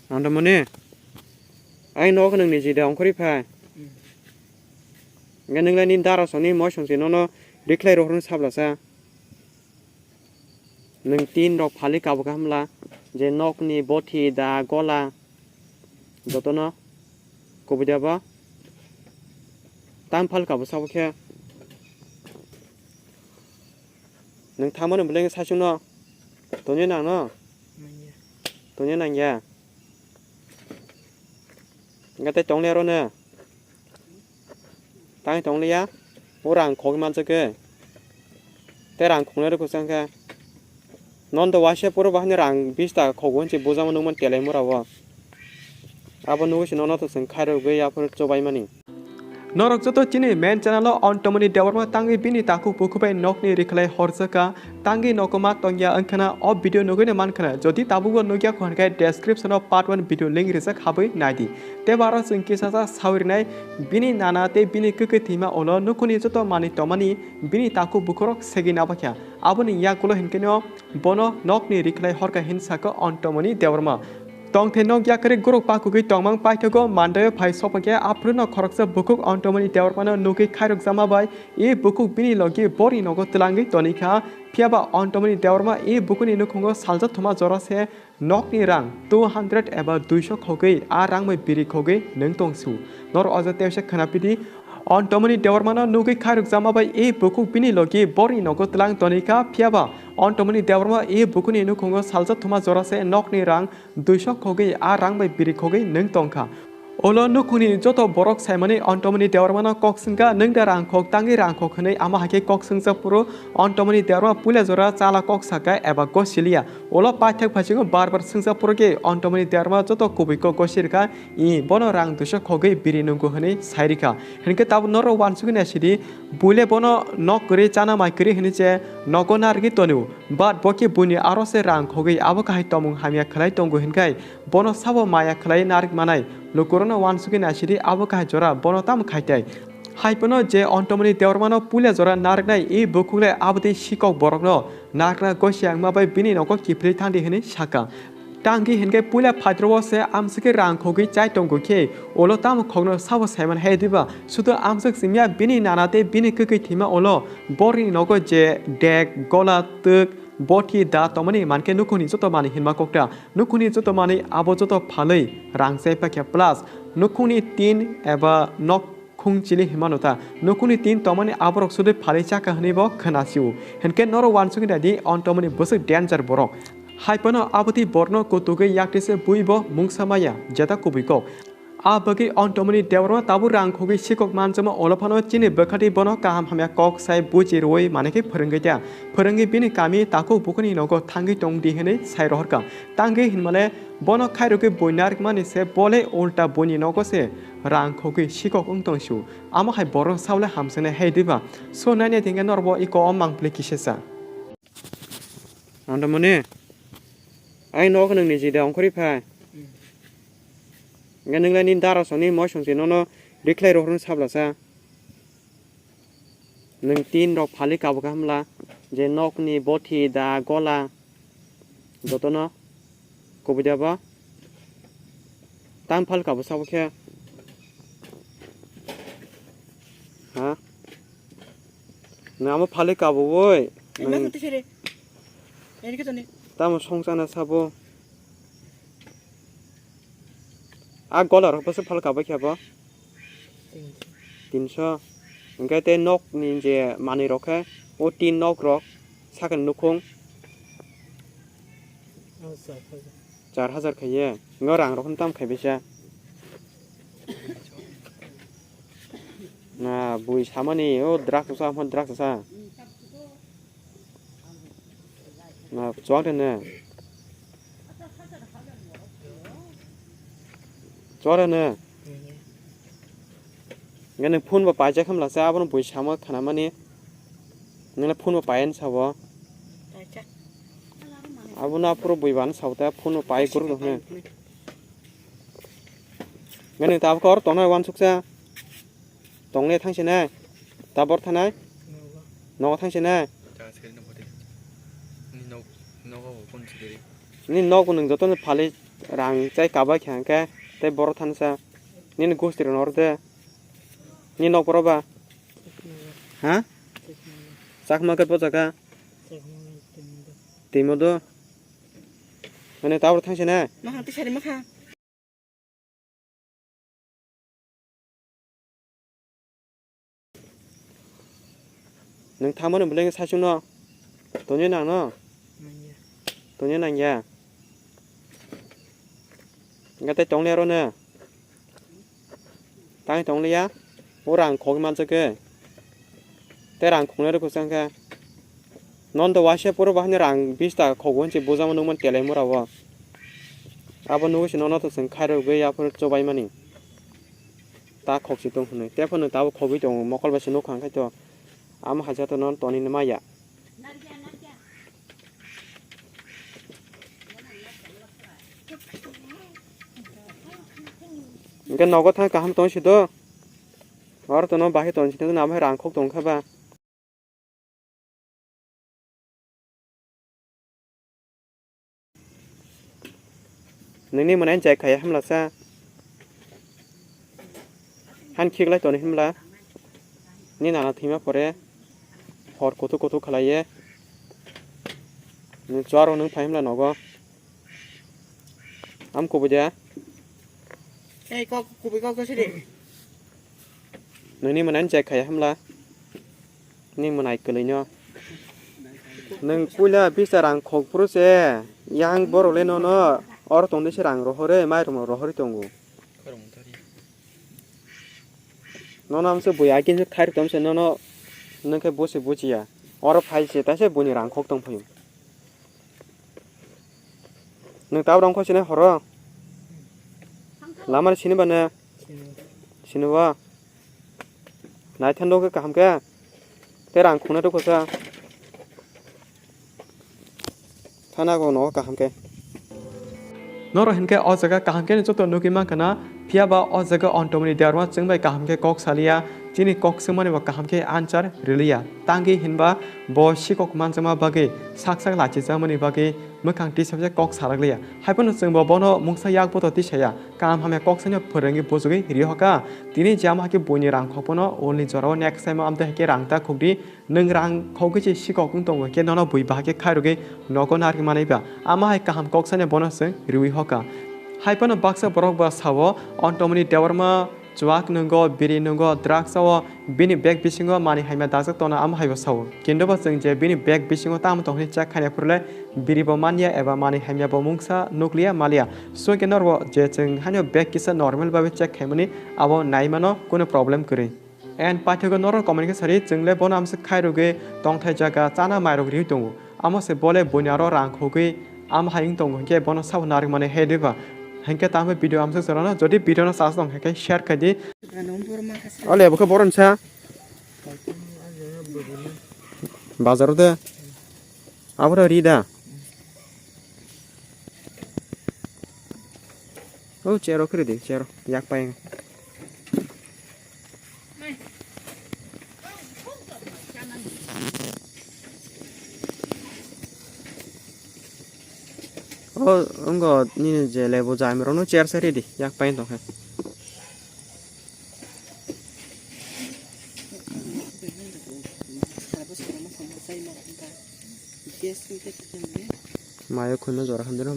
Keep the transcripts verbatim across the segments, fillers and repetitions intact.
Ang tongmani. Ai nok nang ni jida ongkhorwi phai. Hwnkhe nwnglai nini dara songni moi songsi nono rikhlai rohorno sablasa. Nwng tin rok phali kabukha hwnla je nokni bothi da gola jotono kubui da bo tang phal kabu sabo khe nwng thangmani beleng saichungno tongya nangno tongya nangya hwnkhe tei tongli aro no. Tang tong liya, o rang khogwi manjak khe. Tei rang khongnai rw kwchang khe. Nondo waisa puro bahai ni rang bis taka khogo hinwi bujama nukmani telai mura o. Abo nugwi se nono to chwng khairogwi aphuru chobaimani. Norok joto chini main channel o Antomoni Debbarma tangwi bini takhuk bukhuk bai nokni rikhlai horjak kha. Tangwi nogo ma tongya wngkhana o video nugwino mankhana. Jodi tabukbo nukya kho hwnkhe description o part one video link rijak habwi naidi. Tei aro chwng kisa sa sawi rinai bini nana tei bini kwkwi thwima ulo nukhungni joto manwi tongmani bini takhuk bukhukrok segwi nabakya. Aboni yakulo hinkheno bono nokni rikhlai horkha hin sakha Antomoni Debbarma. Tongthai nok yakarwi guruk pakugwi tongmang paithago mandaio phai sopakya aphuru no khoroksa bukhuk Antomoni Debbarmano nugwi khairokjakma bai e bukhuk bini logi borni nogo twlangwi tonikha. Phiyaba Antomoni Debbarma e bukhukni nukhungo saljak thuma jora se nokni rang two hundred eba duiso khogwi a rang bai biri khogwi nwng tongsu. Nor oja tewse khwnapidi Antomoni Debbarmano nugwi khairokjakma bai e bukhuk bini logi borni nogo twlang tonikha. Phiyaba Antomoni Debbarma e bukhukni nukhungo saljak thuma jora se nokni rang duiso khogwi a rang bai biri khogwi nwng tongkha. Ulo nukhungni joto borok saimani Antomoni Debbarmano kok swngkha, "Nwng da rang khok tangwi rang khok?" hwnwi. Amo hai khe kok swngjak phuru Antomoni Debbarma puila jora chala kok sakha eba gosiliya. Ulo paithak phaisingo bar bar swngjak phuru khe Antomoni Debbarma joto kubui kok gosirkha, "I, bono rang duiso khogwi biri nungo," hwnwi sairikha. Hinkhe tabuk norok uansugwi naisidi, buile bono nok kwrwi chana mai kwrwi hwnwi se nogo narwgwi tonio. But bo khe buini aro se rang khogwi abo kahai tongmung hamya khlai tongo hinkhai bono sabo maya khlai narwk manai. Lukurokno uansugwi naisidi abo kahai jora bono tamo khai tai. Hai phano je Antomoni Debbarmano puila jora narwknai e bukhuk le abotwi sikok borokno narwkna gosi wngma bai bini nogo kiphilwi thangdi hwnwi sakha. Tangwi hinkhe puila phaitro o se amswkhe rang khogwi chai tongo khe ulo tamo khokno sabo saiman hai diba? Sudo amswk simiya bini nana tei bini kwkwi thwima ulo borni nogo je dek, gola, twk, bothi da tongmani mankhe nukhungni joto manwi hinma kokta. Nukhungni joto manwi abo joto phalwi rang chai pakya plus nukhungni tin eba nok khung chili hinmano ta. Nukhungni tin tongmani aborok sudui phalwi chakha hwnwi bo khwnasio. Hinkhe norok uansugwi naidi, Antomoni bwswk danger borok. Hai phano abotwi borokno kutugwi yaktwi se bui bo mungsa maya, jeta kubui kok. A bagwi Antomoni Debbarma tabuk rang khogwi sikok manjakma ulo phano chini bwkhatwi bono kaham hamya kok sai buji rwui manwi khe phwrwngwi ta. Phwrwngwi bini kami takhuk bukhukni nogo thangwi tongdi hwnwi sai rohorkha. Tangwi hinmale bono khairogwi bui narwkmani se bole ulta buini nogo se rang khogwi sikok wng tongsu. Amo hai borok saule hamjaknai hai diba? So nainai thengkhe norbo iko o mangpili kisesa. Antomoni, ai nok nang ni jida ongkhorwi phai. Hwnkhe nwnglai nini dara songni moi songsi nono rikhlai rohorno sablasa. Nwng tin rok phali kabukha hwnla je nokni bothi da gola jotono kubui da bo tang phal kabu sabo khe ha nwng amo phali kabu oi nwng tamo songchana sabo. A gola rok bwswk phal kabai khe bo? Tinso. Hwnkhe tei nok ni je manwi rok khe o tin nok rok sakani nukhung char hajar khaiye. Ngo rang rok no tam khaibaisa. Na bui samani o drak sa, mo drak sa. Na chuak de ne. Chuak de ne. Nge nung phone bo paijak hamla sa, abono bui samo khana mani. Nung le phone bo paiyan sabo. Abono aphuru bui ban sabo ta phone bo pai guru ne. Nge nung tabuk or tongna wansuk sa. Tongle thangsinai. Tabor thanai. Nogo thangsinai. Ni nok, nogo kon sikiri. Ni nok nung joto no phali Rang chai kabai kha hwnkhe tei borok thansa nini gosti rok norok de. Nini nok borok ba? Ha? Chakma khe bochaka? Timo do? Mane tabor thangsi na? Maha tisari maha. Nwng thamani bwlai saichung no? Tongya nang no? Nangya. Tongya nangya? Hwnkhe tei tonglia ro no? Tang tonglia? O rang khogwi manjak khe. Tei rang khongnai rwkho chang khe. Non to waisa puro bahani rang bis taka khogo hinwi bujama nukmani telai mura o. Abo nugwi se nono to chwng khairogwi yaphuru chobaimani. Ta khokchi tong hwnwi. Tephano tabuk khogwi tongo mokol bai se nukha hwnkhe to. Amo haja to non toni maya. Hwnkhe nogo thang kaham tong si do. Oro to no bahai tong si do na bahai rang khok tong kha ba. Nini mwnai jai khaya hamlasa. Han khiklai toni himla. Ni nana thima pore. Hor kutu kutu khalaiye. Ni chuaro nung phai himla nogo. Am kubui de. Ei, kok, kubui kok, kok sidi. Nini mwnai jai khaya hamla. Ni mwnai kwlwino. Nwng puila bisa rang khok phuru se. Yang borok le nono. Or tongde se rang rohore, mai rong rohori tongo. Nono amse bui akin se khair tom se nono. Nokhe bosi bujiya. Oro phai se ta se buni rang khok tong phaio. Nwng tabuk rang khosini horo? Lamani sini ba ne? Sini ba? Naithan rok khe kaham khe? Tei rang khungnai rok khe? Thana go no kaham khe? Norok hinkhe o jaga kaham khe joto nugwi mankha na, phiya ba o jaga Ontomoni Debbarma chwng bai kaham khe kok saliya, chini kok swngmani bo kaham khe answer riliya. Tangwi hinba bo sikok manjakma bagwi sak sak lachijakmani bagwi mwkhang tisajak kok salakliya. Haiphano chwngbo bono mungsa yakboto tisaya, kaham hamya kok sano phwrwngwi bujugwi rihoka. Tini jama hakhe buini rang khokphano ulni jorao next time o amtwi hakhe rang ta khukdi, nwng rang khogwi se sikok wng tongo khe nono bui bahai khe khairogwi nogo narwkmanaiba. Ama hai kaham kok sano bono chwng riwi hoka. Haiphano baksa borok ba sao, Ontomoni Debbarma chuak nungo, biri nungo, drugs o, bini bag bisingo manwi hamya dajak tongna amo haibo sao. Kintu bo chwng je bini bag bisingo tamo tong hwnwi check khaina phuru le biri bo manya eba manwi hamya bo mungsa nukliya maliya. Swngkhe norbo je chwng haino bag kisa normal babe check khaimani abo naimano kunu problem kwrwi. And paithago norok comment khe sari chwng le bono amswk khairogwi tongthai jaga chana mairok riwi tongo. Amo se bole buini aro rang khogwi ama hai wng tongo, hinkhe bono sabo narwkmani hai diba? Hinkhe tamo video amswk jorano, jodi video no chajak tong khe share khai di. O le, bo khe boron sa. Bazar o de. Aboro ri da. O chair o kiri di, chair o. Yak pai. O, wngkha nini je lebu jami rokno chair se ready, yak pai tong khe. Mayo khwino jora hamjaro.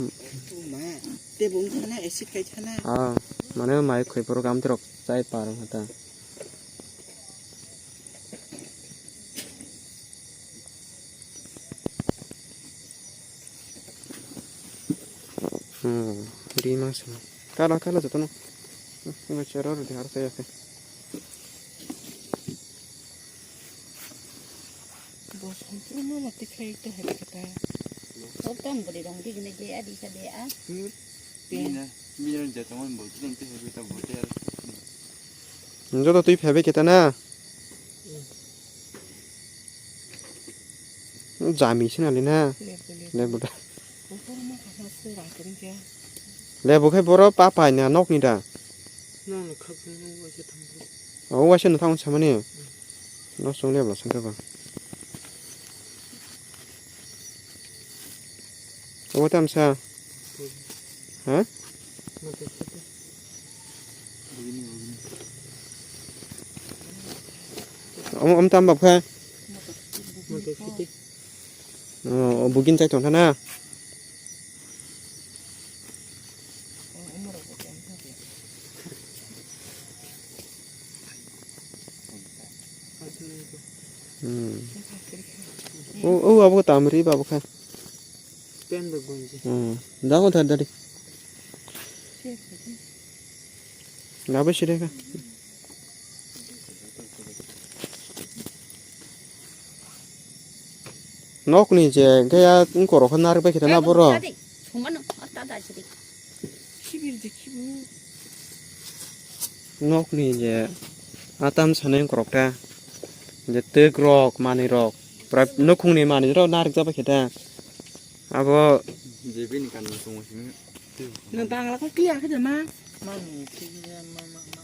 Ah, mane mayo khwi borok amtwrok chai par wngkha ta. Hmm, ri mangsa. Kala, kala jotono. Hmm, chero rw di, har saya khe. Bo songkru no mati khai to hai kata. Kok tam buri rong di gine ge adi sa de a. Hmm. Mina, mina jata mon bo tu te hai ta bo te. Joto twi phebe keta na. Jami se nali na. Lebu da. Lebu khai boro papa ni nok ni da. O waisa no thang samani. No song lebu song ba. O tamsa. Ha? Om, om tam bab kha. Oh, bugin chai tong thana. Hmm. Oh, oh, abo tamri bab kha. Pen da gunji. Hmm. Dango thar dari. Nabo sire ka. Nokni je gaya ngkoro kho narik bai khita na boro. Sumano, ata da siri. Nokni je atam sanai ngkorok ta. Je twk rok, manwi rok. Pura nukhungni manwi rok narik jabai khita. Abo. Je bini kanwi tongo simi. Na bangla ko clear khe ma. Mami, clear ma, ma, ma.